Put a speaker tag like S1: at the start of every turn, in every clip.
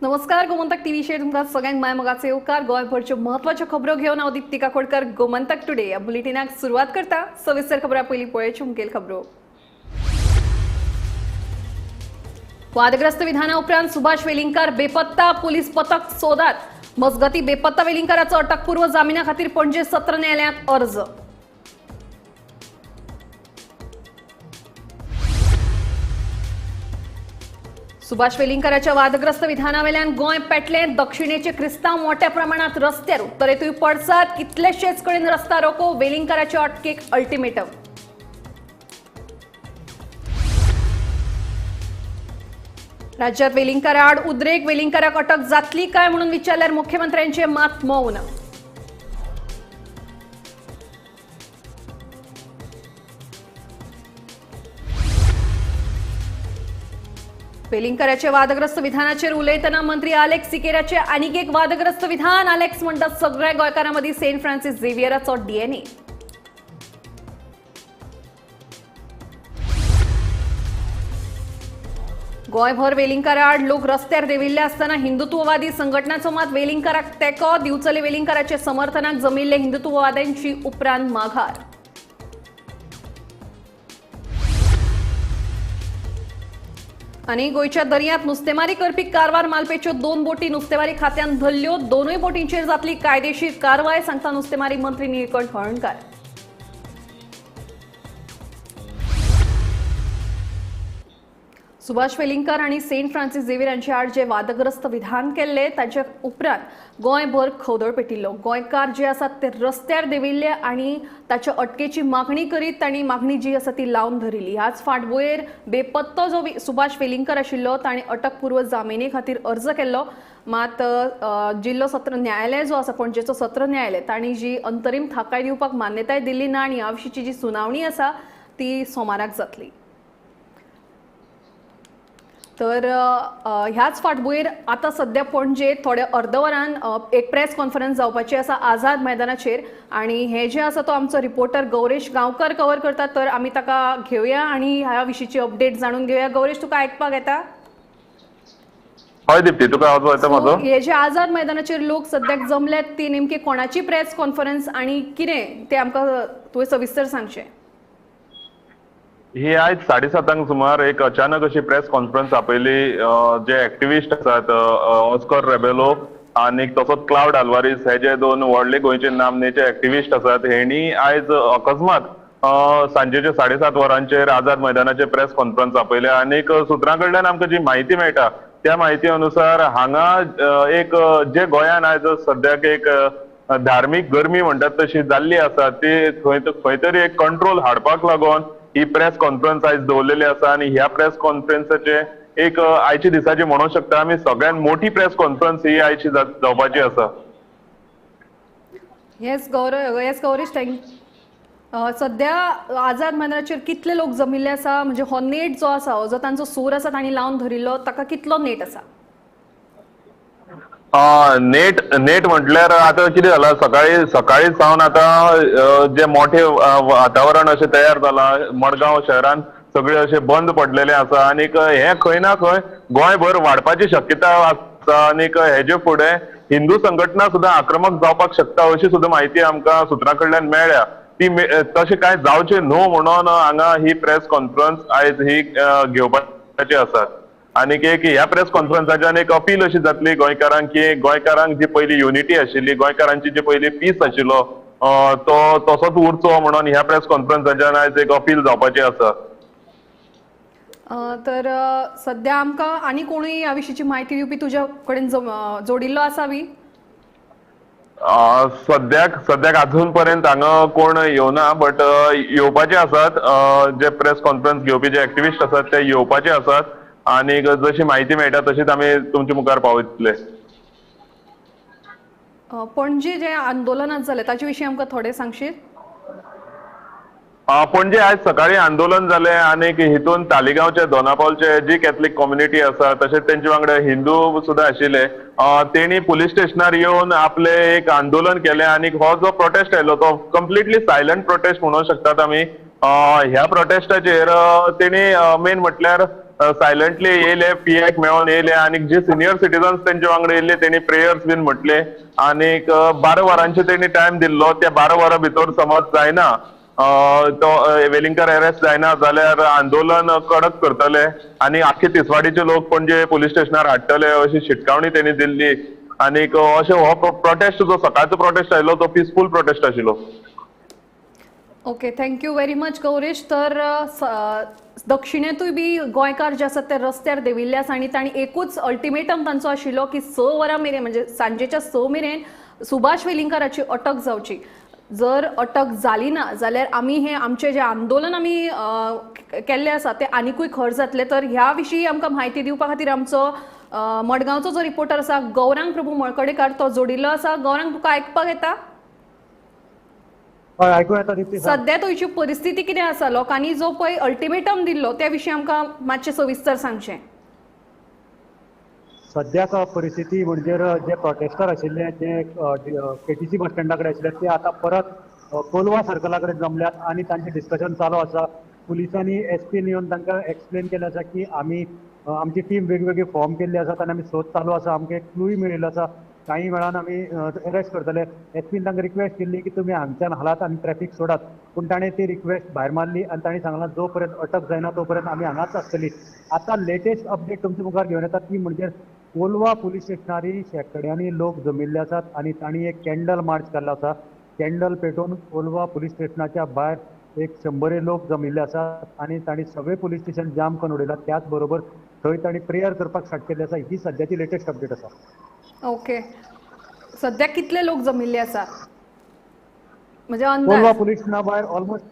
S1: नमस्कार, गोमंतक टीव्हीचेर तुमकां सगळ्यांक माय मोगाचे येवकार. गोंयभरच्यो म्हत्वाच्यो खबरो घेवन हांव दीप्ती काकोडकर गोमंतक टुडे ह्या बुलेटिनाक सुरवात करता. सविस्तर खबरां पयलीं पळोवच्यो मुखेल खबरो. वादग्रस्त विधाना उपरांत सुभाष वेलिंगकार बेपत्ता, पोलीस पथक सोदात. मजगती बेपत्ता वेलिंगकाराचो अटकपूर्व जामिना खातीर पणजे सत्र न्यायालयांत अर्ज. सुभाष वेलिंगकाराच्या वादग्रस्त विधानावेल्यान गोंय पेटलें. दक्षिणेचे क्रिस्तांव मोठ्या प्रमाणात रस्त्यार, उत्तरेतूय पडसाद. कितलेशेच कडेन रस्ता रोको. वेलिंगकाराच्या अटकेक अल्टिमेटम. राज्यात वेलिंगकाराआड उद्रेक. वेलिंगकाराक अटक जातली काय म्हणून विचारल्यार मुख्यमंत्र्यांचे मात मौन. वेलिंगकाराचे वादग्रस्त विधानाचेर उलयतना मंत्री आलेक्स सिकेराचे आनीक एक वादग्रस्त विधान. आलेक्स म्हणटात सगळ्या गोंयकारां मदीं सेंट फ्रांसीस झेवियराचो डीएनए. गोंयभर वेलिंगकाराआड लोक रस्त्यार देंविल्ले आसतना हिंदुत्ववादी संघटनाचो मात वेलिंगकाराक तेंको. दिवचले वेलिंगकाराचे समर्थनाक जमिल्ले हिंदुत्ववाद्यांची उपरांत माघार. आनी गोंयच्या दर्यांत नुस्तेमारी करपी कारवार मालपेच्यो दोन बोटी नुस्तेमारी खात्यान धरल्यो. दोनूय बोटींचेर जातली कायदेशीर कारवाय, सांगता नुस्तेमारी मंत्री निळकंठ हळर्णकार. सुभाष वेलिंगकार आनी सेंट फ्रांसीस झेवियर हांचे आड जे वादग्रस्त विधान केल्ले ताचे उपरांत गोंयभर खवदळ पेटिल्लो. गोंयकार जे आसात ते रस्त्यार देंविल्ले आनी ताच्या अटकेची मागणी करीत तांणी मागणी जी आसा ती लावन धरिल्ली. ह्याच फाटभुंयेर बेपत्तो जो सुभाष वेलिंगकार आशिल्लो ताणें अटकपूर्व जामिने खातीर अर्ज केल्लो. मात जिल्लो सत्र न्यायालय जो आसा, पणजेचो सत्र न्यायालय, तांणी जी अंतरीम थाकाय दिवपाक मान्यताय दिली ना आनी ह्या विशींची जी सुनावणी आसा ती सोमाराक जातली. तर ह्याच फाटभुंयेर आतां सद्या पणजे थोड्या अर्द वरान एक प्रेस कॉन्फरन्स जावपाची आसा आझाद मैदानाचेर आनी हें जें आसा तो आमचो रिपोर्टर गौरेश गांवकर कवर करता. तर आमी ताका घेवया आनी ह्या विशींची अपडेट जाणून घेवया. गौरेश, तुका आयकपाक येता?
S2: हय दीप्ती, तुका आवाज येता म्हजो?
S1: हे जे आझाद मैदानाचेर लोक सद्याक जमल्यात ती नेमकी कोणाची प्रेस कॉन्फरन्स आनी कितें तें आमकां तुवें सविस्तर सांगचें.
S2: ही आयज 7:30 सुमार एक अचानक अशी प्रेस कॉन्फरन्स आपयली. जे एक्टिविस्ट आसात ऑस्कर रेबेलो आनी तसोच क्लावड आल्वारीस हे जे दोन व्हडले गोंयचे नामनेचे एक्टिविस्ट आसात हेणी आयज अकस्मात सांजेचे 7:30 वरांचेर आझाद मैदानाचेर प्रेस कॉन्फरन्स आपयल्या. आनीक सुत्रां कडल्यान आमकां जी म्हायती मेळटा त्या म्हायती अनुसार हांगा एक जे गोंयान आयज सद्याक एक धार्मीक गर्मी म्हणटात तशी जाल्ली आसा ती खंय तरी एक कंट्रोल हाडपाक लागून ही प्रेस कॉन्फरन्स आयज दवरलेली आसा. आनी ह्या प्रेस कॉन्फरन्साचे एक आयच्या दिसाची म्हणूंक शकता आमी सगळ्यात मोठी प्रेस कॉन्फरन्स ही आयची जावपाची आसा.
S1: येस गौरव, येस गौरेश, thank. सद्या आझाद मैदानाचेर कितले लोक जमिल्ले आसा? म्हणजे हो नेट जो आसा, हो जो तांचो सूर आसा तांणी लावन धरिल्लो ताका कितलो नेट आसा?
S2: नेट नेट म्हटल्यार आतां कितें जाला, सकाळी सकाळी सावन आतां जे मोठे वातावरण अशें तयार जालां मडगांव शहरान सगळे अशें बंद पडलेलें आसा आनीक हें खंय ना खंय गोंयभर वाडपाची शक्यता आसा. आनीक हेजे फुडें हिंदू संघटना सुद्दां आक्रमक जावपाक शकता अशी सुद्दां म्हायती आमकां सुत्रां कडल्यान मेळ्ळ्या. ती तशें कांय जावचें न्हू म्हणून हांगा ही प्रेस कॉन्फरन्स आयज ही घेवपाची आसा. आनीक एक ह्या प्रेस कॉन्फरन्साच्यान एक अपील अशी जातली गोंयकारांक की गोंयकारांक जी पयली युनिटी आशिल्ली, गोंयकारांची जी पयली पीस आशिल्लो तो तसोच उरचो म्हणून ह्या प्रेस कॉन्फरन्साच्यान आयज एक अपील जावपाची आसा.
S1: तर सद्या आमकां आनी कोणूय ह्या विशींची म्हायती दिवपी तुज्या कडेन जोडिल्लो आसा बी?
S2: सद्याक अजून पर्यंत हांगा कोण येवना, बट येवपाचे आसात. जे प्रेस कॉन्फरन्स घेवपी जे एक्टिविस्ट आसात ते येवपाचे आसात आनी जशी म्हायती मेळटा तशीच आमी तुमच्या मुखार पावयतले.
S1: पणजे जे आंदोलनात जालें ताचे विशीं आमकां थोडें सांगशीत?
S2: पणजे आयज सकाळी आंदोलन जालें आनीक हितून तालिगांवचे दोनापावलचे जी कॅथलीक कम्युनिटी आसा तशेंच तेंचे वांगडा हिंदू सुद्दां आशिल्ले तेणी पुलीस स्टेशनार येवन आपलें एक आंदोलन केलें. आनीक हो जो प्रोटेस्ट आयलो तो कंप्लिटली सायलंट प्रोटेस्ट म्हणूंक शकतात आमी. ह्या प्रोटेस्टाचेर तेणी मेन म्हटल्यार सायलंटली येयले, पीएक मेळोन येयले आनी जे सिनियर सिटीजन्स तेंचे वांगडा येयल्ले तेणी प्रेयर्स बीन म्हटले आनीक 12 वरांचे तेणी टायम दिल्लो. त्या 12 वरां भितर समज जायना तो वेलिंगकर अरेस्ट जायना जाल्यार आंदोलन कडक करतले आनी आख्खे तिसवाडीचे लोक पणजे पुलीस स्टेशनार हाडटले अशी शिटकावणी तेणी दिल्ली. आनीक अशें हो प्रोटेस्ट जो सकाळचो प्रोटेस्ट आयलो तो पिसफूल प्रोटेस्ट आशिल्लो.
S1: Okay, thank you very much Gauresh. तर दक्षिणेंतूय बी गोंयकार जे आसात ते रस्त्यार देंविल्ले आसा आनी तांणी एकूच अल्टिमेटम तांचो आशिल्लो की 6 वरां मेरेन म्हणजे सांजेच्या 6 मेरेन सुभाष वेलिंगकाराची अटक जावची. जर अटक जाली ना जाल्यार आमी हे आमचें जें आंदोलन आमी केल्लें आसा तें आनिकूय खर जातलें. तर ह्या विशीं आमकां म्हायती दिवपा खातीर आमचो मडगांवचो जो रिपोर्टर आसा गौरांग प्रभू मळकडेकार तो जोडिल्लो आसा. गौरांग, तुका आयकपाक येता?
S3: हय, आयकूं येता दीप्ती.
S1: सध्या थंयची परिस्थिती कितें आसा, लोकांनी जो पळय अल्टिमेटम दिल्लो त्या विशीं आमकां मातशें सविस्तर सांगचें.
S3: सद्याक परिस्थिती म्हणजे जे प्रोटेस्टर आशिल्ले जे केटीसी बस स्टँडा कडेन आशिल्ले ते आतां परत कोलवा सर्कला कडेन जमल्यात आनी तांचें डिस्कशन चालू आसा. पुलिसांनी एसपीन येवन तांकां एक्सप्लेन केलें आसा की आमी आमची टीम वेगवेगळी फॉर्म केल्ली आसा आनी आमी सोद चालू आसा, आमकां एक क्लूय मेळिल्लो आसा, काही वेळान आमी अरेस्ट करतले. एसपीन तांकां रिक्वेस्ट केल्ली की तुमी हांगच्यान हालात आनी ट्रॅफिक सोडात, पूण ताणें ती रिक्वेस्ट भायर मारली आनी ताणें सांगलां जो पर्यंत अटक जायना तो पर्यंत आमी हांगाच आसतली. आतां लेटेस्ट अपडेट तुमच्या मुखार घेवन येता ती म्हणजे कोलवा पुलीस स्टेशनारी शेंकड्यांनी लोक जमिल्ले आसात आनी तांणी एक कॅन्डल मार्च काडलो आसा. कॅन्डल पेटोवन कोलवा पुलीस स्टेशनाच्या भायर एक 100 लोक जमिल्ले आसात आनी तांणी सगळे पुलीस स्टेशन जाम करून उडयला. त्याच बरोबर थंय तांणी प्रेयर करपाक स्टार्ट केल्लें आसा. ही सद्याची लेटेस्ट अपडेट आसा.
S1: ओके, सद्याक कितले लोक जमिल्ले आसा म्हणजे
S3: कोलवा पुलीस स्टेशना भायर ऑलमोस्ट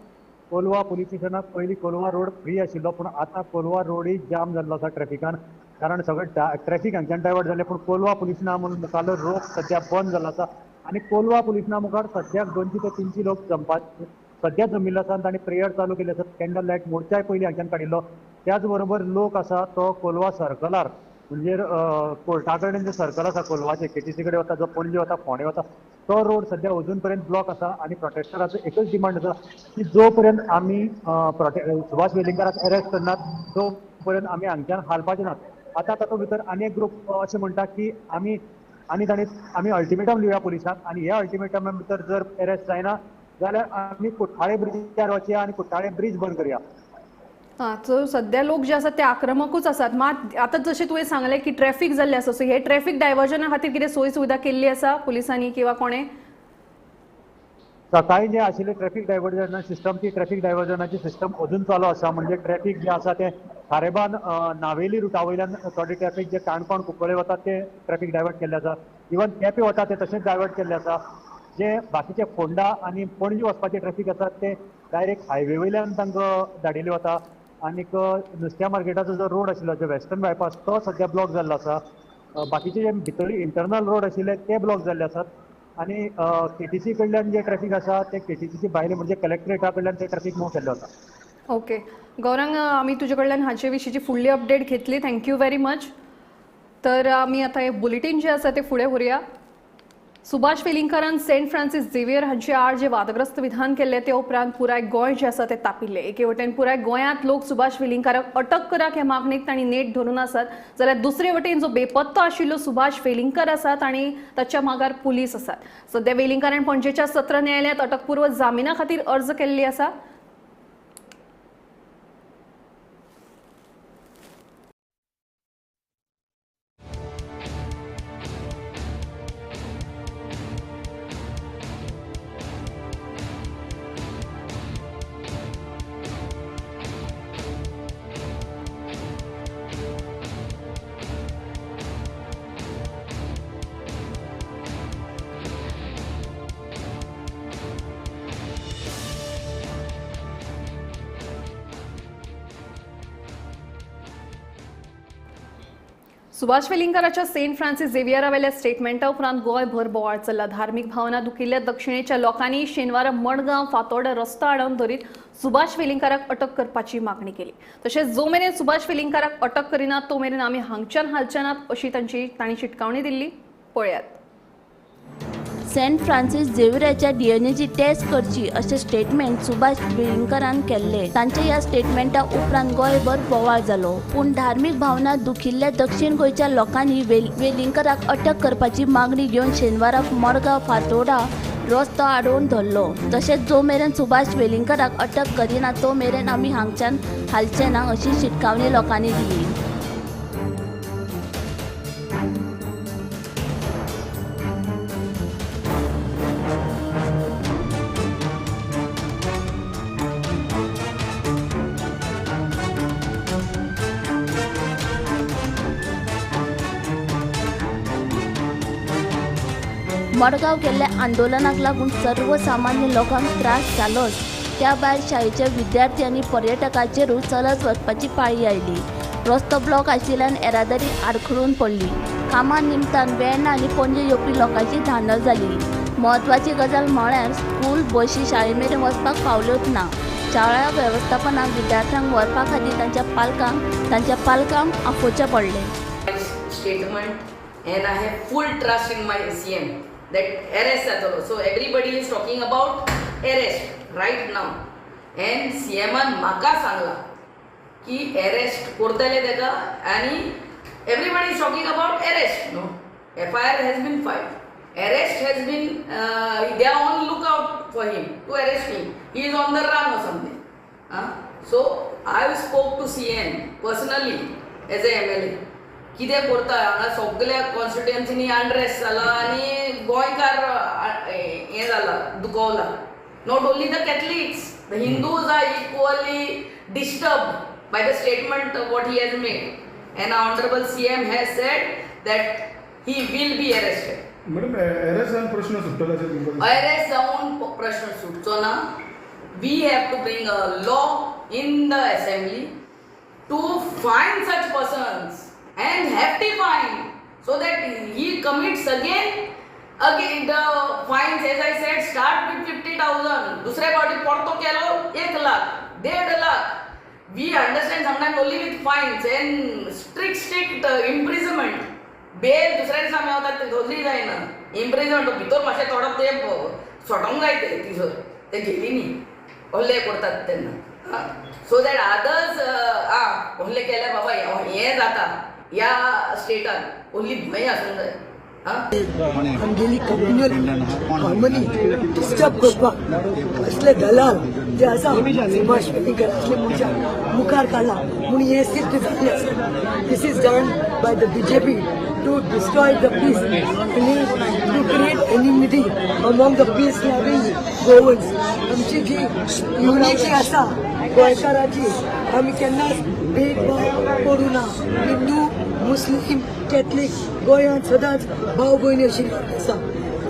S3: कोलवा पुलीस स्टेशनाक पयलीं कोलवा रोड फ्री आशिल्लो, पूण आतां कोलवा रोडूय जाम जाल्लो आसा ट्रॅफिकान, कारण सगळें ट्रॅफिक हांगच्यान डायवर्ट जालें. पूण कोलवा पुलीस स्टेशना मुखारलो रोड सद्या बंद जाल्लो आसा आनी कोलवा पुलीस स्टेशना मुखार सद्याक 200 ते 300 लोक सद्या जमिल्लो आसा आनी तांणी प्रेयर चालू केल्ले आसा. कॅन्डल लायट मोर्चाय पयलीं हांगच्यान काडिल्लो. त्याच बरोबर लोक आसा तो कोलवा सर्कलार म्हणजे कोर्टा कडेन जे सर्कल आसा कोलवाचे, केटीसी कडेन वता, जो पणजे वता, फोंडे वता, तो रोड सद्या अजून पर्यंत ब्लॉक आसा आनी प्रोटेस्टराचो एकच डिमांड आसा की जो पर्यंत आमी सुभाष वेलिंगकाराक अरेस्ट करनात तो पर्यंत आमी हांगच्यान हालपाचे नात. आतां तातूंत भितर आनी एक ग्रूप अशें म्हणटा की आमी आनी तांणी आमी अल्टिमेटम दिवया पुलिसांक आनी ह्या अल्टिमेटमा भितर जर अरेस्ट जायना जाल्यार आमी कुठ्ठाळे ब्रिजार वचया आनी कुठ्ठाळे ब्रीज बंद करया.
S1: हां, सो सद्या लोक जे आसात ते आक्रमकूच आसात. मात आतां जशें तुवें सांगलें की ट्रॅफिक जाल्लें आसा, सो हे ट्रॅफिक डायवर्जना खातीर कितें सोय सुविधा केल्ली आसा पुलिसांनी किंवा कोणें?
S3: सकाळी जे आशिल्ले ट्रॅफिक डायवर्जना सिस्टम, ती ट्रॅफिक डायवर्जनाची सिस्टम अजून चालू आसा. म्हणजे ट्रॅफिक जे आसा तें खारेबान नावेली रुटा वयल्यान थोडे ट्रॅफिक जे काणकोण कुंकळे वता ते ट्रॅफिक डायवर्ट केल्ले आसा. इवन केपें वता ते तशेंच डायवर्ट केल्ले आसा. जे बाकीचे फोंडा आनी पणजी वचपाचे ट्रॅफिक आसा ते डायरेक्ट हायवे वयल्यान तांकां धाडिल्ले वता. आनीक नुस्त्या मार्केटाचो जो रोड आशिल्लो जो वेस्टर्न बायपास तो सद्या ब्लॉक जाल्लो आसा. बाकीचे जे भितर इंटरनल रोड आशिल्ले ते ब्लॉक जाल्ले आसात आनी केटीसी कडल्यान जे ट्रॅफिक आसा ते केटीसीचे भायले म्हणजे कलेक्ट्रेटा कडल्यान ते ट्रॅफिक मूव केल्ले वता.
S1: ओके गौरांग, आमी तुजे कडल्यान हाचे विशींची फुडली अपडेट घेतली. Thank you very much. तर आमी आतां हे बुलेटीन जे आसा ते फुडें व्हरुया. सुभाष वेलिंगकारान सेंट फ्रांसीस झेवियर हांचे आड जे वादग्रस्त विधान केल्लें ते उपरांत पुराय गोंय जें आसा तें तापिल्लें. एके वटेन पुराय गोंयांत लोक सुभाष वेलिंगकाराक अटक कराक हे मागणेक तांणी नेट धरून आसात, जाल्यार दुसरे वटेन जो बेपत्तो आशिल्लो सुभाष वेलिंगकार आसा तांणी ताच्या मागार पुलीस आसात. सद्या वेलिंगकारान पणजेच्या सत्र न्यायालयांत अटकपूर्व जामिना खातीर अर्ज केल्ली आसा. सुभाष वेलिंगकाराच्या सेंट फ्रांसीस झेवियरावेल्या स्टेटमेंटा उपरांत गोंयभर बोवाळ चल्ला. धार्मीक भावना दुखिल्ल्या दक्षिणेच्या लोकांनी शेनवारा मडगांव फातोर्डा रस्तो आडावन धरीत सुभाष वेलिंगकाराक अटक करपाची मागणी केली. तशेंच जो मेरेन सुभाष वेलिंगकाराक अटक करिना तो मेरेन आमी हांगच्यान हालचे नात अशी तांणी शिटकावणी दिल्ली. पळयात.
S4: सेंट फ्रांसीस झेवियराच्या डीएनएची टेस्ट करची अशें स्टेटमेंट सुभाष वेलिंगकारान केल्लें. तांच्या ह्या स्टेटमेंटा उपरांत गोंयभर बोवाळ जालो. पूण धार्मीक भावना दुखिल्ल्या दक्षिण गोंयच्या लोकांनी वेलिंगकाराक अटक करपाची मागणी घेवन शेनवारा मडगांव फातोडा रस्तो आडोवन धरलो. तशेंच जो मेरेन सुभाष वेलिंगकाराक अटक करिना तो मेरेन आमी हांगच्यान हालचे ना अशी शिटकावणी लोकांनी दिली. मडगांव केल्ल्या आंदोलनाक लागून सर्वसामान्य लोकांक त्रास जालोच, त्या भायर शाळेच्या विद्यार्थी आनी पर्यटकांचेरूय चलत वचपाची पाळी आयली. रस्तो ब्लॉक आशिल्ल्यान येरादारी आडखळून पडली. कामा निमतान वेर्णा आनी पणजे येवपी लोकांची धांदळ जाली. म्हत्वाची गजाल म्हळ्यार स्कूल बशी शाळे मेरेन वचपाक पावल्योच ना. शाळा वेवस्थापनाक विद्यार्थ्यांक व्हरपा खातीर तांच्या पालकांक आफोवचें पडलें.
S5: Statement and I have full trust in my CM that arrest जातलो. So everybody is talking about arrest right now and CM म्हाका सांगला की arrest करतले तेका आनी everybody is talking about arrest. No, FIR has been filed, arrest has been, they are on lookout for him to arrest him. He is on the run or something. So I spoke to CM personally as a MLA. कितें करता हांगा सगल्या कॉन्स्टिट्युएन्सीनी unrest जाला आनी गोंयकार हें जाला, दुखवला. Not only the Catholics, the Hindus are equally disturbed by the statement what he has made and honourable CM has said that he will be arrested.
S6: Madam, arrest जावन प्रश्न सुट्टलो अशें तुमकां दिसता?
S5: अरेस्ट जावन प्रश्न सुटचो ना. We have to bring a law in the assembly to fine such persons and hefty fine so that he commits again. The fines, as I said, start with 50,000. दुसऱ्या फावटी परतो केलो 1 lakh, 1.5 lakh. We understand sometimes only with fines and strict imprisonment. Bail दुसऱ्या दिसा मेवता ते दोनूय जायना. इम्प्रिजमेंट भितर मातशें थोडो तेंप सोडोंक जाय ते थिंयसर ते जेलीनी हल्ले करतात तेन्ना, सो that others हल्ले केल्यार बाबा हें जाता ह्या स्टेटान ओन्ली भंय आसूंक जाय.
S7: आमगेली कम्युनल हार्मनी डिस्टर्ब करपाक असले दलाल जे आसा सुभाष वेलिंगकर असले मनशां मुखार काडला म्हूण हें सिद्ध जाल्लें आसा. This is done by the BJP to destroy the peace आनी to create enmity among the peace loving Goans. आमची जी युनिटी आसा गोंयकाराची, आमी केन्नाच भेदभाव करूं ना. हिंदू, मुस्लीम, कॅथलीक गोंयांत सदांच भाव भयणी अशी आसा.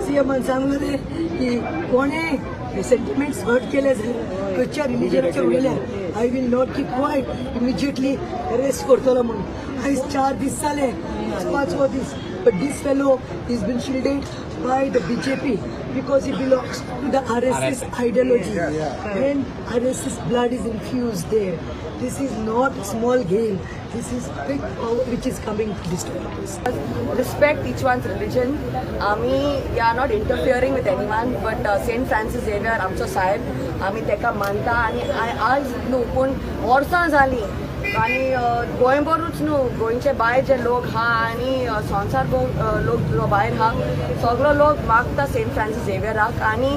S7: सीएमान सांगलें रे की कोणें सेंटिमेंट्स हर्ट केले जाल्यार, खंयच्या रिलिजनाचेर उलयल्यार, I will not keep quiet, immediately arrest करतलो म्हणून. आयज 4 दीस जाले, आज 5वो दीस. But this fellow is been shielded by the BJP because he belongs to the RSS ideology and RSS blood is infused there. This is not a small game. This is big power which is coming to disturb us.
S8: Respect each one's religion. आमी we are not interfering with anyone, but Saint Francis Xavier आमचो साहेब, आमी तेका मानता. आनी आज न्हू पूण वर्सां जालीं आनी गोंयभरूच न्हू, गोंयचे भायर जे लोक आहा आनी संवसार लोक जो भायर आहा, सगलो लोक मागता सेंट फ्रांसीस झेवियराक. आनी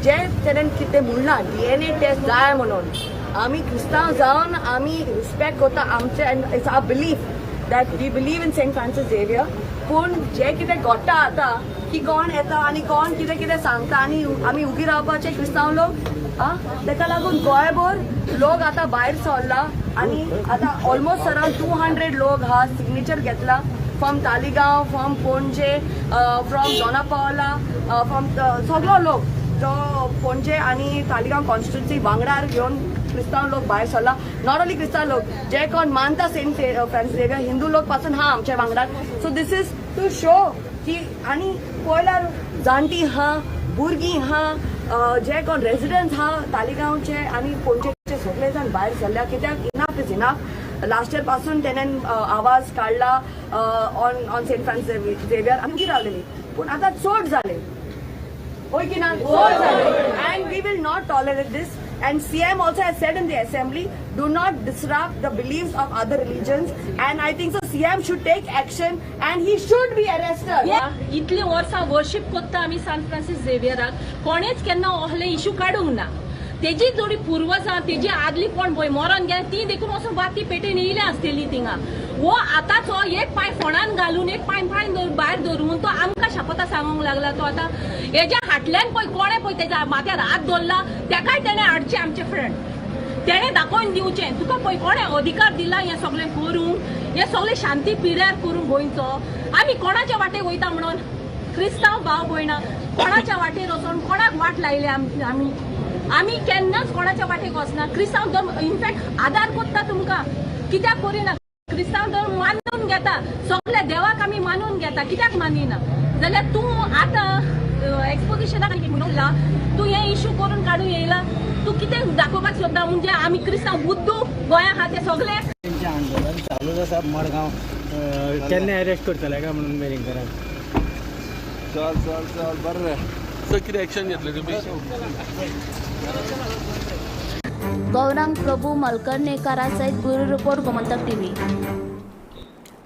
S8: जे तेणेन कितें म्हणलां DNA test जाय म्हणून, आमी क्रिस्तांव जावन आमी रिस्पेक्ट करता आमचे, and it's our belief that we believe in Saint Francis Xavier. पूण जे कितें घडटा आतां की कोण येता आनी कोण कितें कितें सांगता आनी आमी उगी रावपाचे क्रिस्तांव लोक. आं, तेका लागून गोंयभर लोक आतां भायर सरला आनी आतां ऑलमोस्ट अरावंड 200 लोक हा सिग्नेचर घेतला from Taleigao, from Panaji, from Dona Paula, from सगलो लोक जो पणजे आनी तालिगांव कॉन्स्टिट्युन्सी वांगडार घेवन क्रिस्तांव लोक भायर सरला. Not only क्रिस्तांव लोक, जे कोण मानता सेंट फ्रांसीस झेवियर, हिंदू लोक पासून हा आमच्या वांगडार. So this is to show की आनी पळयल्यार जाणटी हा, भुरगीं हा, जे कोण रेजिडंट्स हा तालिगांवचे आनी पणजेचे सगळे जाण भायर सरल्या. कित्याक enough is enough. Last year पासून तेणेन आवाज काडला on Saint Francis Xavier. आमी रावलेली पूण आतां चड जालें. होय की ना? And we will not tolerate this. And CM also has said in the assembly, do not disrupt the beliefs of other religions. And I think so CM should take action and he should be arrested.
S9: इतली वर्सां worship करता आमी सान Francis झेवियराक, कोणेच केन्ना असले issue काडूंक ना. तेजी जोडी पुर्वजां तेजी आदली कोण पळय मरोन गेल्या ती देखून वचून वाती पेटेन येयल्या आसतली थिंगा. वो आतांचो एक पांय फोंडान घालून एक पांय पांय भायर धरून तो आमकां शपथां सांगूंक लागला. तो आतां हेज्या हाटल्यान पळय कोणें पळय तेज्या माथ्यार हात दवरला तेकाय तेणें हाडचें आमचे फ्रेंड, तेणें दाखोवन दिवचें तुका पळय कोणें अधिकार दिला हें सगळें करूंक, हें सगळें शांती पिड्यार करूंक गोंयचो. आमी कोणाच्या वाटेक वयता म्हणून क्रिस्तांव भाव भयणां कोणाच्या वाटेर वचोन कोणाक वाट लायल्या आमी आमी केन्नाच कोणाच्या वाटेक वचना. क्रिस्तांव धर्म इनफॅक्ट आदार करता तुमकां, कित्याक करिना? क्रिस्तांव धर्म मानून घेता, सगल्या देवाक आमी मानून घेता, कित्याक मानिना? जाल्यार तूं आतां एक्सपोजिशनाक म्हणून तूं हें इशू करून काडून येयला, तूं कितें दाखोवपाक सोदता? म्हणजे आमी क्रिस्तांव बुद्दू गोंया आहा ते सगळे.
S10: तेंचें आंदोलन चालूच आसा मडगांव, केन्ना अरेस्ट करतले काय म्हणून वेलिंगकराक?
S11: चल चल चल बरें. सो कितें एक्शन घेतलें तुमी?
S4: गौरांग प्रभू मलकर्णेकारा सहित bureau report, Gomantak TV.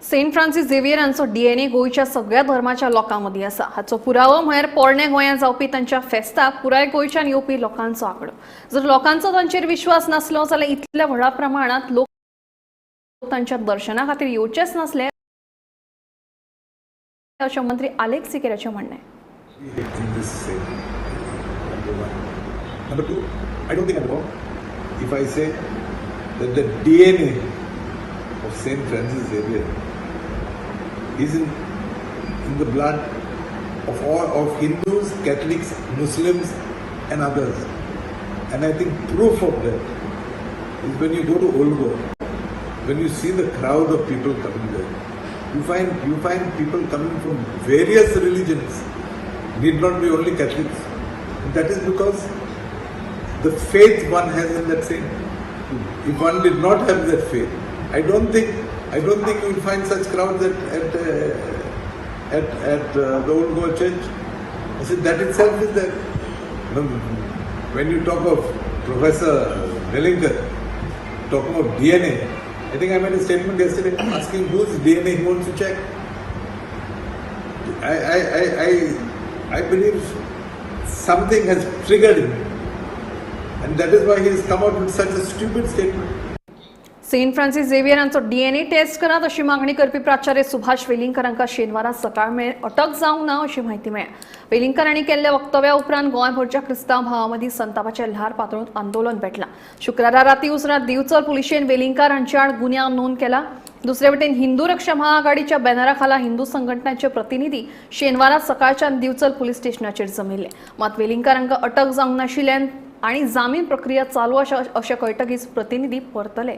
S1: Saint Francis Xavier हांचो डीएनए गोंयच्या सगळ्या धर्माच्या लोकां मदीं आसा. हाचो पुरावो म्हळ्यार पोरणे गोंयांत जावपी तांच्या फेस्ताक पुराय गोंयच्यान येवपी लोकांचो आंकडो. जर लोकांचो तांचेर विश्वास नासलो जाल्यार इतल्या व्हडा प्रमाणांत लोक तांच्या दर्शना खातीर येवचेच नासले अशें मंत्री आलेक्स सिकेराचें म्हणणें.
S6: Number two, I don't think I'm wrong if I say that the DNA of Saint Francis Xavier is in the blood of all of Hindus, Catholics, Muslims and others. And I think proof of that is when you go to Old Goa, when you see the crowd of people coming there, you find people coming from various religions, need not be only Catholics. And that is because the faith one has in that saint. If one did not have that faith, I don't think you will find such crowds at the Old Goa Church. I said that itself is there. When you talk of Professor Velingkar, talking of DNA, I think I made a statement yesterday asking whose DNA he wants to check. I believe something has triggered him, and that is why he has come out with such a stupid statement.
S1: Saint Francis Xavier हांचो DNA taste करात अशी मागणी करपी प्राचार्य सुभाष वेलिंगकर हांकां शेनवारा सकाळ मेरेन अटक जावंक ना अशी म्हायती मेळ्ळ्या. वेलिंगकर हांणी केल्ल्या वक्तव्या उपरांत गोंयभरच्या क्रिस्तांव भावां मदीं संतापाचें ल्हार पातळून आंदोलन पेटलां. शुक्रारा राती उसरां दिवचल पुलिशेन वेलिंगकर हांचे आड गुन्यांव नोंद केला. दुसरे वटेन हिंदू रक्षा महाआघाडीच्या बॅनरा खाला हिंदू संघटनांचे प्रतिनिधी शेनवारा सकाळच्यान दिवचल पुलीस स्टेशनाचेर जमिल्ले. मात वेलिंगकर हांकां अटक जावंक नाशिल्ल्यान आनी जामीन प्रक्रिया चालू आसा अशें कळटकीच प्रतिनिधी परतले.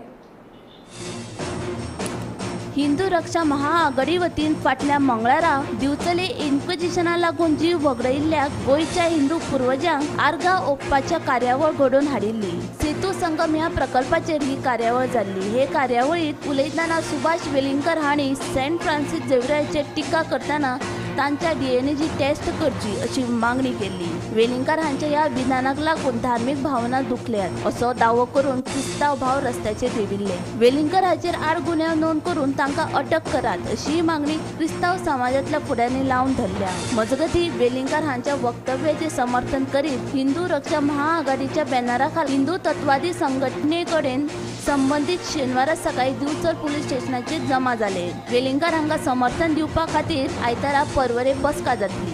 S4: हिंदू रक्षा महाआघाडी वतीन फाटल्या मंगळारा दिवचले इन्क्विजिशना लागून जीव वगडयिल्ल्या गोंयच्या हिंदू पुर्वजांक आर्गां ओंपपाच्या कार्यावळ घडोवन हाडिल्ली. सेतू संगम ह्या प्रकल्पाचेर ही कार्यावळ जाल्ली. हे कार्यावळींत उलयतना सुभाष वेलिंगकर हांणी सेंट फ्रांसीस झेवियराचेर टिका करतना तांच्या डीएनएची टेस्ट करची अशी मागणी केल्ली. वेलिंगकर हांच्या ह्या विधानाक लागून धार्मीक भावना दुखल्यात असो दावो करून क्रिस्तांव भाव रस्त्याचेर देंविल्ले. वेलिंगकर हाचेर आड गुन्यांव नोंद करून तांकां अटक करात अशी मागणी क्रिस्तांव समाजांतल्या फुडाऱ्यांनी लावन धरल्या. मजगतीं वेलिंगकर हांच्या वक्तव्याचें समर्थन करीत हिंदू रक्षा महाआघाडीच्या बॅनराखाल हिंदू तत्वादी संघटने कडेन संबंदीत शेनवारा सकाळी दिवचल पुलीस स्टेशनाचेर जमा जाले. वेलिंगकर हांकां समर्थन दिवपा खातीर आयतारा पर्वरे बसका जातली.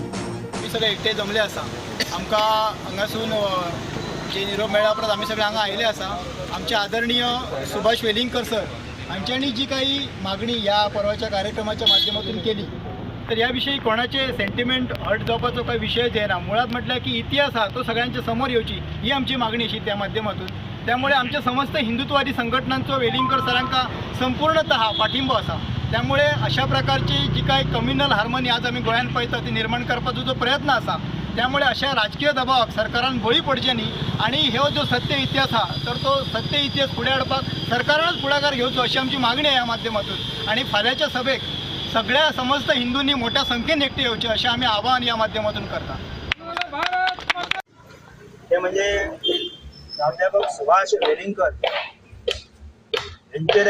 S12: आमी सगळे एकटे जमले आसा. आमकां हांगासून जे निरोप मेळ्ळा उपरांत आमी सगळे हांगा आयिल्ले आसा. आमचे आदरणीय सुभाष वेलिंगकर सर हांच्यांनी जी काही मागणी ह्या परवाच्या कार्यक्रमाच्या माध्यमातून केली, तर ह्या विषयी कोणाचे सेंटिमेंट हर्ट जावपाचो काही विषयच येना. मुळात म्हटल्यार की इतिहास हा तो सगळ्यांच्या समोर येवची ही आमची मागणी अशी त्या माध्यमातून. त्यामुळे आमच्या समस्त हिंदुत्ववादी संघटनांचो वेलिंगकर सरांका संपूर्णतः पाठिंबो आसा. त्यामुळे अशा प्रकारची जी काय कम्युनल हार्मनी आज आमी गोंयांत पळयता ती निर्माण करपाचो जो प्रयत्न आसा, त्यामुळे अशा राजकीय दबावाक सरकारान बळी पडचें न्ही आनी हो जो सत्य इतिहास आहा तर तो सत्य इतिहास फुडें हाडपाक सरकारानच फुडाकार घेवचो अशी आमची मागणी ह्या माध्यमातून. आनी फाल्यांच्या सभेक सगळ्या समस्त हिंदूंनी मोठ्या संख्येन एकटे येवचे अशें आमी आवाहन ह्या माध्यमातून करता.
S13: ते म्हणजे प्राध्यापक सुभाष वेलिंगकर हेंचेर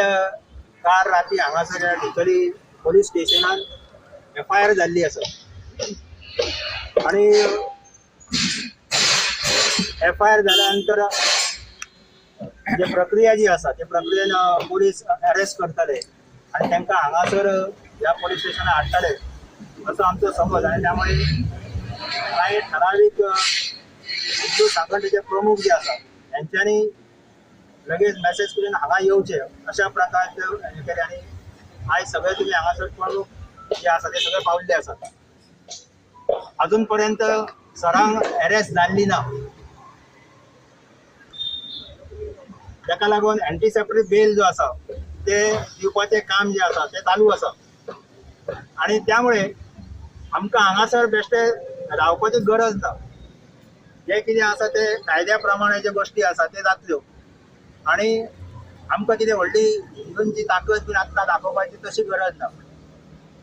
S13: काल राती हांगासर डिचोली पोलीस स्टेशनान एफआयआर जाल्ली आसा आनी एफआयआर जाल्या नंतर जे प्रक्रिया जी आसा ते प्रक्रियेन पोलीस अरेस्ट करतले आनी तांकां हांगासर ह्या पोलीस स्टेशनार हाडटले असो आमचो समज. आनी त्यामुळे कांय ठरावीक हिंदू संघटनेचे प्रमुख जे आसा तेंच्यांनी लगेच मॅसेज करून हांगा येवचे अशा प्रकारचे हें केलें. आनी आयज सगळे तुमी हांगासर प्रमुख जे आसा ते सगळे पावल्ले आसात. अजून पर्यंत सरांक अरेस्ट जाल्ली ना, ताका लागून एंटीसेप्टीक बेल जो आसा ते दिवपाचें काम जें आसा तें चालू आसा. आनी त्यामुळे आमकां हांगासर बेश्टे रावपाची गरज ना. जें कितें आसा तें कायद्या प्रमाणे ज्यो गोश्टी आसा ते जातल्यो आनी आमकां कितें व्हडली हिंदूंची ताकद बीन आतां दाखोवपाची तशी गरज ना.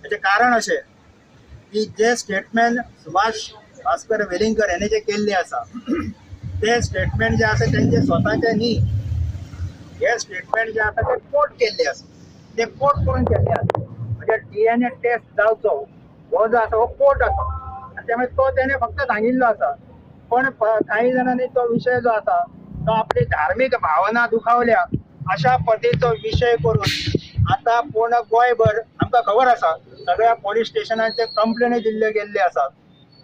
S13: ताचें कारण अशें की जे स्टेटमेंट सुभाष भास्कर वेलिंगकर हेणें जें केल्लें आसा ते स्टेटमेंट जें आसा तेंचे स्वताचें न्ही, हे स्टेटमेंट जे आसा ते कोर्ट केल्ले आसा, ते कोर्ट करून केल्ले आसा. म्हणजे डीएनए टेस्ट जावचो हो जो आसा हो कोर्ट आसा आनी त्यामुळे तो तेणें फक्त सांगिल्लो आसा. पण काही जाणांनी तो विशय जो आसा तो आपली धार्मीक भावना दुखावल्या अशा पद्धतीचो विशय करून आतां पूर्ण गोंयभर आमकां खबर आसा सगळ्या पोलीस स्टेशनांचेर कंप्लेनी दिल्ल्यो गेल्ल्यो आसात.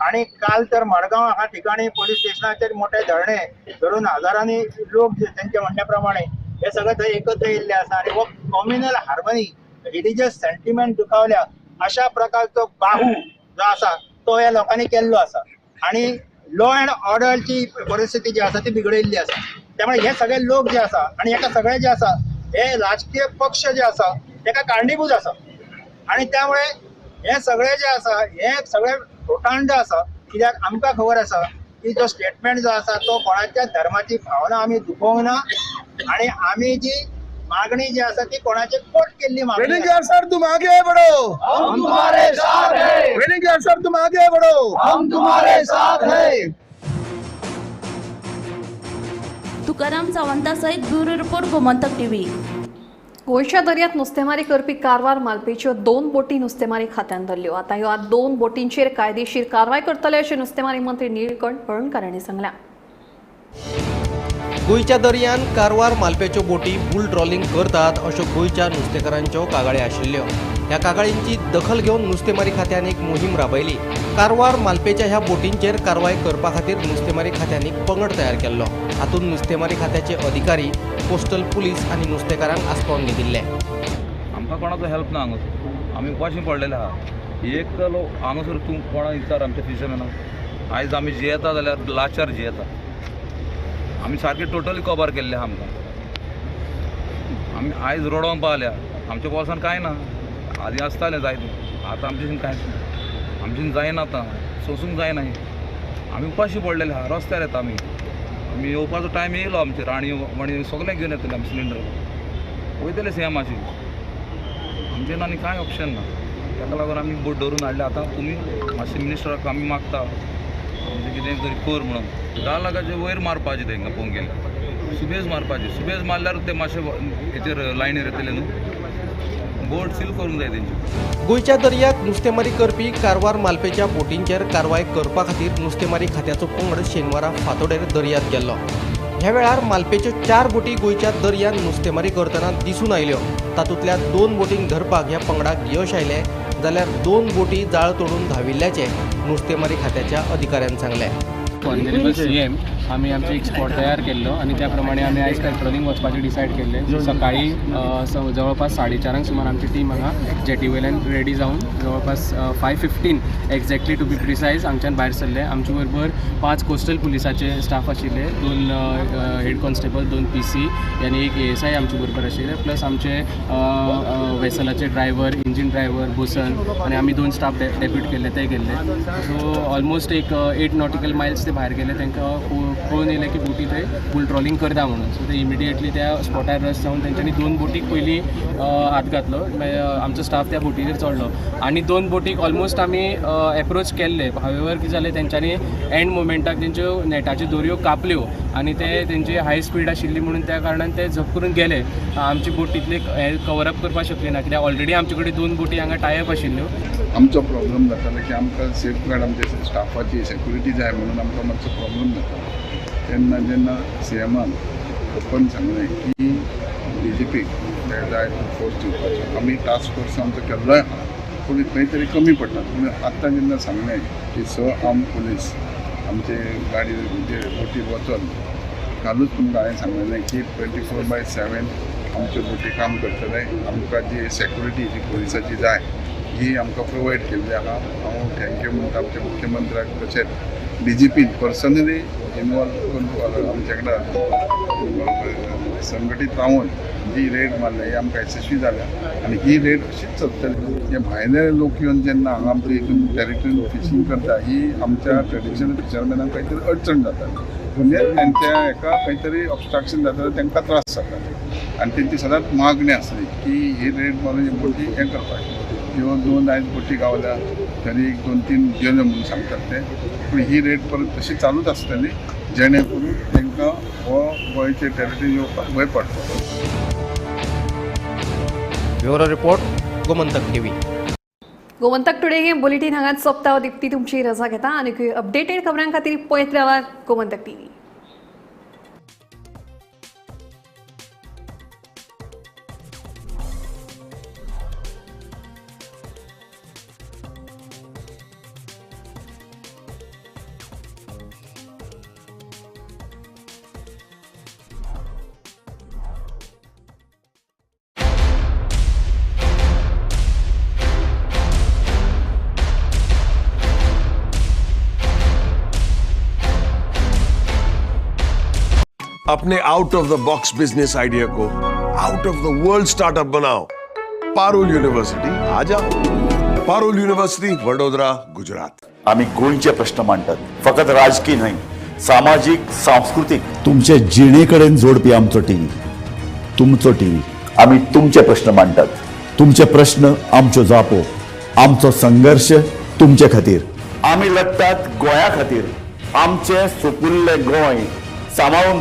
S13: आनी काल तर मडगांव ह्या ठिकाणी पोलीस स्टेशनाचेर मोठे धरणे धरून हजारांनी लोक तेंच्या म्हणण्या प्रमाणे हे सगळे थंय एकत्र येयल्ले आसा आनी हो कॉम्युनल हार्मनी रिलिजियस सेंटिमेंट दुखावल्या अशा प्रकारचो बाहू जो आसा तो ह्या लोकांनी केल्लो आसा आनी लॉ अँड ऑर्डरची परिस्थिती जी आसा ती बिगडिल्ली आसा. त्यामुळे हे सगळे लोक जे आसा आनी हेका सगळे जे आसा हे राजकीय पक्ष जे आसा तेका कारणीभूत आसा आनी त्यामुळे हे सगळे जे आसा हे सगळे घोटांड आसा. कित्याक आमकां खबर आसा की जो स्टेटमेंट जो आसा तो कोणाच्या धर्माची भावना आमी दुखोवंक ना आनी आमी जी मागणी जी आसा ती कोणाची कोट केल्ली मागणी.
S11: वेलिंगकर सर तुम आगे बढ़ो, हम तुम्हारे साथ हैं. वेलिंगकर सर तुम आगे बढ़ो, हम तुम्हारे साथ हैं.
S4: तुकाराम सावंता सहित ब्युरो रिपोर्ट, गोमंतक टीव्ही.
S1: गोंयच्या दर्यांत नुस्तेमारी करपी कारवार मालपेच्यो 2 बोटी नुस्तेमारी खात्यान धरल्यो. आतां ह्या 2 बोटींचेर कायदेशीर कारवाय करतले अशें नुस्तेमारी मंत्री निळकंठ हळर्णकार हांणी सांगलां.
S14: गोंयच्या दर्यान कारवार मालपेच्यो बोटी बुल ट्रॉलिंग करतात अश्यो गोंयच्या नुस्तेकारांच्यो कागाळी आशिल्ल्यो. ह्या कागाळींची दखल घेवन नुस्तेमारी खात्यान एक मोहीम राबयली. कारवार मालपेच्या ह्या बोटींचेर कारवाय करपा खातीर नुस्तेमारी खात्यान एक पंगड तयार केल्लो. हातूंत नुस्तेमारी खात्याचे अधिकारी, कोस्टल पुलीस आनी नुस्तेकारांक आसपावन घेतिल्ले.
S15: आमकां कोणाचो हेल्प ना हांगासर, आमी उपाशी पडलेले आहा. एक लोक हांगासर तूं कोणा विचार आमच्या फिशरमॅनाक, आयज आमी जियेता जाल्यार लाचार जियेता. आमी सारके टोटली कबर केल्ले आहा आमकां. आमी आयज रोडोन पावल्या, आमच्या बोल्सान कांय ना. आदी आसतालें जायतें, आतां आमच्यान कांयच ना, आमच्यान जायना, आतां सोंसूंक जायना. आमी उपाशी पडलेले आहा, रस्त्यार येता आमी. आमी येवपाचो टायम येयलो आमचेर, राणी वाणी सगळें घेवन येतले आमी, सिलिंडर वयतले सीएमाची. आमचें आनी कांय ऑप्शन ना. ताका लागून आमी बोट धरून हाडले. आतां तुमी मातशें मिनिस्टराक आमी मागता आमचें कितें तरी कर म्हणून. 10 लाखाचे वयर मारपाचें तेंकां पळोवंक गेल्यार, सुबेज मारपाचें. सुबेज मारल्यार ते मातशे हेचेर लायनीर येतले न्हू, बोट सील करूंक जाय तेंची.
S14: गोंयच्या दर्यांत नुस्तेमारी करपी कारवार मालपेच्या बोटींचेर कारवाय करपा खातीर नुस्तेमारी खात्याचो पंगड शेनवारा फांतोडेर दर्यांत गेल्लो. ह्या वेळार मालपेच्यो 4 बोटी गोंयच्या दर्यांत नुस्तेमारी करतना दिसून आयल्यो. तातूंतल्या 2 बोटींक धरपाक ह्या पंगडाक यश आयलें जाल्यार 2 बोटी जाळ तोडून धांविल्ल्याचें नुस्तेमारी खात्याच्या अधिकाऱ्यान सांगलें.
S16: ऑनरेबल सीएम आमी आमचो एक स्पॉट तयार केल्लो आनी त्या प्रमाणे आमी आयज पेट्रोलिंग वचपाचें डिसायड केल्लें. सकाळी जवळपास 4:30 सुमार आमची टीम हांगा जेटी वयल्यान रेडी जावन जवळपास 5:15 एक्झॅक्टली टू बी प्रिसायज हांगच्यान भायर सरले. आमचे बरोबर 5 कोस्टल पुलिसाचे स्टाफ आशिल्ले, 2 हेड कॉन्स्टेबल, 2 PC आनी एक ASI आमचे बरोबर आशिल्ले, प्लस आमचे वेसलाचे ड्रायव्हर, इंजीन ड्रायव्हर, बोसन आनी आमी 2 स्टाफ डेप्यूट केल्ले ते गेल्ले. सो ऑलमोस्ट एक 8 नॉटिकल मायल्स ते भायर गेले. तांकां कळून येयलें की बोटी थंय बुल ट्रॉलिंग करता म्हणून. सो ते इमिडिएटली त्या स्पॉटार रश जावन तेंच्यांनी 2 बोटीक पयलीं हात घातलो. मागीर आमचो स्टाफ त्या बोटीचेर चडलो आनी 2 बोटीक ऑलमोस्ट आमी एप्रोच केल्ले. हावेवर कितें जालें, तेंच्यांनी एंड मोमेंटाक तेंच्यो नेटाच्यो दोरयो कापल्यो आनी ते तेंची हाय स्पीड आशिल्ली म्हणून त्या कारणान ते झप करून गेले. आमची बोट तितले हें कवर अप करपाक शकली ना, कित्याक ऑलरेडी आमचे कडेन 2 बोटी हांगा टाय अप आशिल्ल्यो.
S6: आमचो प्रॉब्लम जातालो की आमकां सेफगार्ड आमचे स्टाफाची सेक्युरिटी जाय म्हणून आमकां मातसो प्रॉब्लम जातालो. तेन्ना जेन्ना सीएमान ओपन सांगलें की डीजीपीक जाय फोर्स दिवपाचो, आमी टास्क फोर्स आमचो केल्लोय आहा पूण खंय तरी कमी पडटा. पूण आत्तां जेन्ना सांगलें की 6 आर्म पुलीस आमचे गाडी म्हणजे बोटीर वचोन, कालूच तुमकां हांवें सांगलेलें की 24/7 आमच्यो बोटी काम करतले. आमकां जी सेक्युरिटी जी पुलिसाची जाय ही आमकां प्रोवायड केल्ली आहा. हांव thank you म्हणटा आमच्या मुख्यमंत्र्याक, तशेंच डीजीपीन पर्सनली इनवॉल्व करून आमचे कडेन संघटीत रावन जी रेड मारल्या ही आमकां यशस्वी जाल्या आनी ही रेड अशीच चलतली. हे भायले लोक येवन जेन्ना हांगा आमच्या हितून टेरिटरीन फिशींग करता ही आमच्या ट्रेडिशनल फिशरमॅनाक कांय तरी अडचण जाता, म्हणजे तेंच्या हेका खंय तरी ऑबस्ट्रक्शन जाता, तांकां त्रास जाता आनी तेंची सदांच मागणी आसली की ही रेड मारून ही बोटी हें करपाक. ह्यो 2 आयज बोटी गावल्या तरी 1 2 3 गेल्यो म्हणून सांगतात ते, पूण ही रेड परत तशी चालूच आसतली जेणे करून तांकां हो गोंयचे टेरिटरी येवपाक भंय पडटलो.
S14: Bureau report, Gomantak TV.
S1: Gomantak today हे बुलेटीन हांगाच सोंपता. दीप्ती तुमची रजा घेता आनी अपडेटेड खबरां खातीर पळयत रावात गोमंतक टीव्ही.
S17: अपने out of the box business idea को out of the world startup बनाओ. पारुल यूनिवर्सिटी आ जाओ. पारुल यूनिवर्सिटी, वडोदरा, गुजरात.
S18: आमी गोंयचे प्रश्न मांडटात, फकत राजकीय न्हय, सामाजीक, सांस्कृतीक.
S19: तुमचे जिणे कडेन जोडपी आमचो टीव्ही, तुमचो टीव्ही.
S18: आमी तुमचे प्रश्न मांडटात,
S19: तुमचे प्रश्न आमच्यो जापो, आमचो संघर्श तुमचे खातीर.
S18: आमी लढटात गोंया खातीर, आमचें सुपुल्लें गोंय सांबाळून.